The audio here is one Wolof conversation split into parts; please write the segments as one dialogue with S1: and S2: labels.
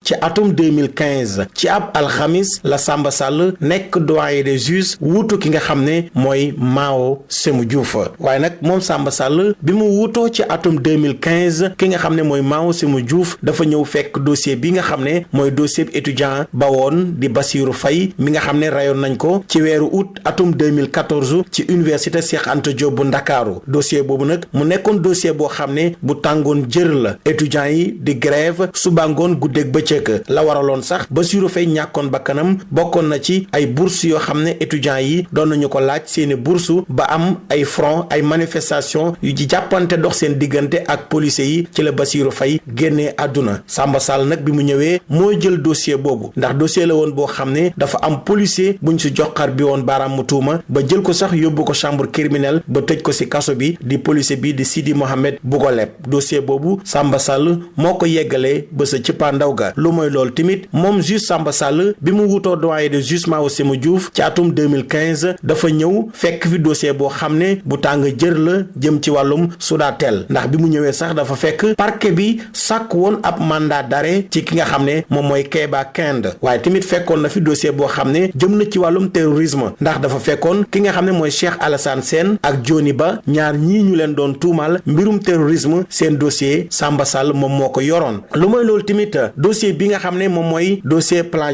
S1: ci atum 2015 ci ab alxamis la Samba Sall nekk doyen des juges wuutu ki nga xam ne mooy Mao Sémou Diouf waaye nag moom Samba Sall bi mu wuutoo ci atum 2015 ki nga xam ne mooy Mao Sémou Diouf dafa ñëw fekk dossier bi nga xam ne mooy dossier étudiant ba woon di Bassirou Faye mi nga xam ne rayoon nañ ko ci weeru août atum 2014 ci université Cheikh Anta Diop bu Ndakaaru dossier boobu nag mu nekkoon dossier boo xam ne bu tàngoon jër la étudiants yi di grève suba ngoon guddeeg bëccëg la waraloon sax Bassirou Faye ñàkkoon bakkanam bokkoon na ci ay bourse yoo xam ne étudiants yi doon nañu ko laaj seeni bourse ba am ay front ay manifestation yu ci jàppante dox seen diggante ak policiers yi ci la Bassirou Faye génnee àdduna Samba Sall nag bi mu ñëwee moo jël dossier boobu ndax dossier la woon boo xam ne dafa am policier buñ si joxar bi woon baaraam mu tuuma ba jël ko sax yóbbu ko chambre criminelle ba tëj ko si kaso bi di policier bi di Sidi Mohamed Bougoleb dossier boobu Samba Sall moo ko yeggalee ba sa cëppaandaw ga lu mooy loolu tamit moom juge Samba Sall bi mu wutoo doyen de juge Mao Sémou Diouf ci atum 2015 dafa ñëw fekk fi dossier boo xam ne bu tàng jër la jëm ci wàllum Soudatel ndax bi mu ñëwee sax dafa fekk parquet bi sàkk woon ab mandat d'arrêt ci ki nga xam ne moom mooy Kéba Kende waaye tamit fekkoon na fi dossier boo xam ne jëm na ci wàllum terrorisme ndax dafa fekkoon ki nga xam ne mooy Cheikh Alassane Sène ak Joni Ba ñaar ñii ñu leen doon tuumal mbirum terrorisme seen dossier Samba Sall moom moo ko yoroon lu mooy loolu tamit dossier bi nga xam ne moom mooy dossier plan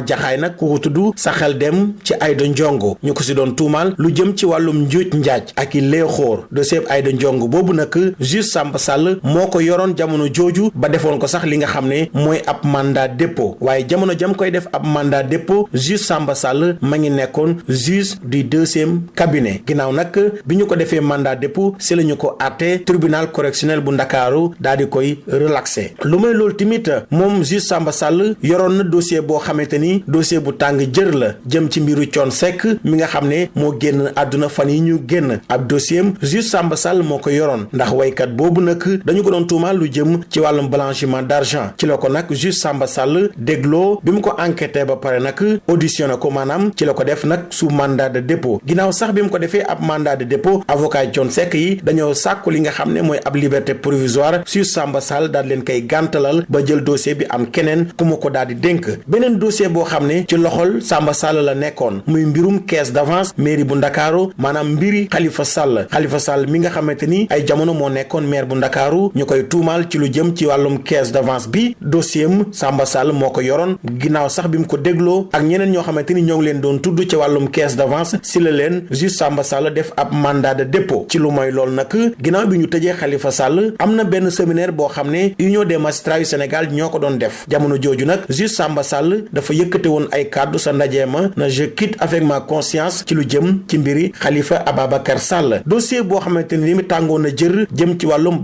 S1: Jaxaay nag ku ko tudd sa xel dem ci Aïda Ndiongo ñu ko si doon tuumal lu jëm ci wàllum njuuj njaaj ak i léexóor dossier Aïda Ndiongo boobu nag juge Samba Sall moo ko yoroon jamono jooju ba defoon ko sax li nga xam ne mooy ab mandat dépôt waaye jamono jam koy def ab mandat dépôt juge Samba Sall ma ngi nekkoon juge du deuxième cabinet ginnaaw nag bi ñu ko defee mandat dépôt si la ñu ko àtte tribunal correctionnel bu Ndakaaru daal di koy relaxé lu may loolu tamit moom juge Samba Sall yoroon na dossier boo xamante ni dossier bu tàng jër la jëm ci mbiru Thione Seck mi nga xam ne moo génn àdduna fan yi ñu génn ab dossier juge Samba Sall moo ko yoroon ndax waykat boobu nag dañu ko doon tuumaal lu jëm ci wàllum blanchiment d'argent ci la ko nag juge Samba Sall dégloo bi mu ko enquêté ba pare nag auditionné ko maanaam ci la ko def nag sous mandat de dépôt ginnaaw sax bi mu ko defee ab mandat de dépôt avocat Thione Seck yi dañoo sàkku li nga xam ne mooy ab liberté provisoire juge Samba Sall daal leen koy gàntalal ba jël dossier bi am keneen ku mu ko daal di dénk beneen dossier boo xam ne ci loxol Samba Sall la nekkoon muy mbirum caisse d'avance mairie bu Ndakaaru maanaam mbiri Khalifa Sall mi nga xamante ni ay jamono moo nekkoon maire bu Ndakaaru ñu koy tuumaal ci lu jëm ci wàllum caisse d'avance bi dossier am Samba Sall moo ko yoroon ginnaaw sax bi mu ko dégloo ak ñeneen ñoo xamante ni ñoo ngi leen doon tudd ci wàllum caisse d'avance si la leen juge Samba Sall def ab mandat de dépôt ci lu mooy loolu nag ginnaaw bi ñu tëjee Khalifa Sall am na benn séminaire boo xam ne Union des magistrats yu Sénégal ñoo ko doon def jamono jooju nag juge Samba Sall dafa yëkkate woon ay kàddu sa ndaje ma na je quitte avec ma conscience ci lu jëm ci mbiri Khalifa Ababacar Sall dossier boo xamante ni mi tàngoon na jër jëm ci wàllum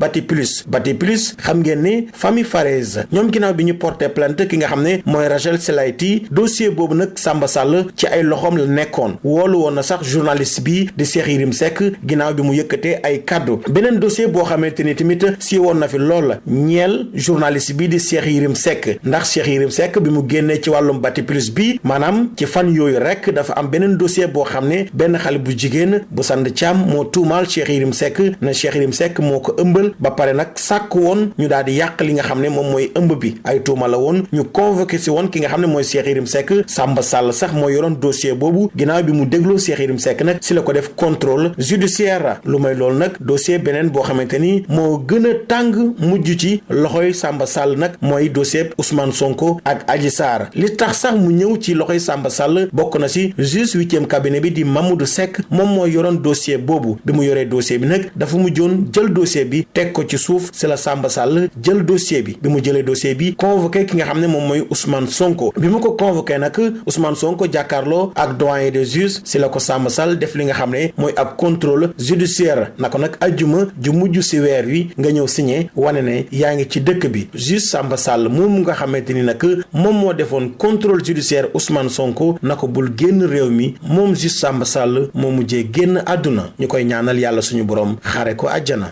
S1: Batiplus xam ngeen ne famille Farès ñoom ginnaaw bi ñu porté plainte ki nga xam ne mooy Rachel Selaiti dossier boobu nag Samba Sall ci ay loxoom la nekkoon woolu woon na sax journaliste bi di Cheikh Yérim Seck ginnaaw bi mu yëkkatee ay kàddu beneen dossier boo xamante ni tamit si woon na fi lool ñeel journaliste bi di Cheikh Yérim Seck ndax Cheikh Yérim Seck bi mu génnee ci wàllum Batiplus bi maanaam ci fan yooyu rek dafa am beneen dossier boo xam ne benn xale bu jigéen bu sant Thiam moo tuumaal Cheikh Yérim Seck na Cheikh Yérim Seck moo ko ëmbal ba pare nag sàkk woon ñu daal di yàq li nga xam ne moom mooy ëmb bi ay tuuma la woon ñu convoqué si woon ki nga xam ne mooy Cheikh Yérim Seck Samba Sall sax moo yoroon dossier boobu ginnaaw bi mu dégloo Cheikh Yérim Seck nag si la ko def contrôle judiciaire lu may loolu nag dossier beneen boo xamante ni moo gën a tàng mujj ci loxoy Samba Sall nag mooy dossier Ousmane Sonko ak Adji Sarr li tax sax mu ñëw ci loxoy Samba Sall bokk na si juge 8e cabinet bi di Mamadou Seck moom moo yoroon dossier boobu bi mu yoree dossier bi nag dafa mujjoon jël dossier bi teg ko ci suuf si la Samba Sall jël dossier bi mu jëlee dossier bi convoqué ki nga xam ne moom mooy Ousmane Sonko bi mu ko convoqué nag Ousmane Sonko jàkkaarloo ak doyen des juges si la ko Samba Sall def li nga xam ne mooy ab contrôle judiciaire na ko nag ajjuma ju mujj si weer wi nga ñëw signé wane ne yaa ngi ci dëkk bi juge Samba Sall moom nga xamante ni nag moom moo defoon contrôle judiciaire Ousmane Sonko na ko bul génn réew mi moom juge Samba Sall moo mujjee génn àdduna ñu koy ñaanal yàlla suñu borom xaare ko àjjana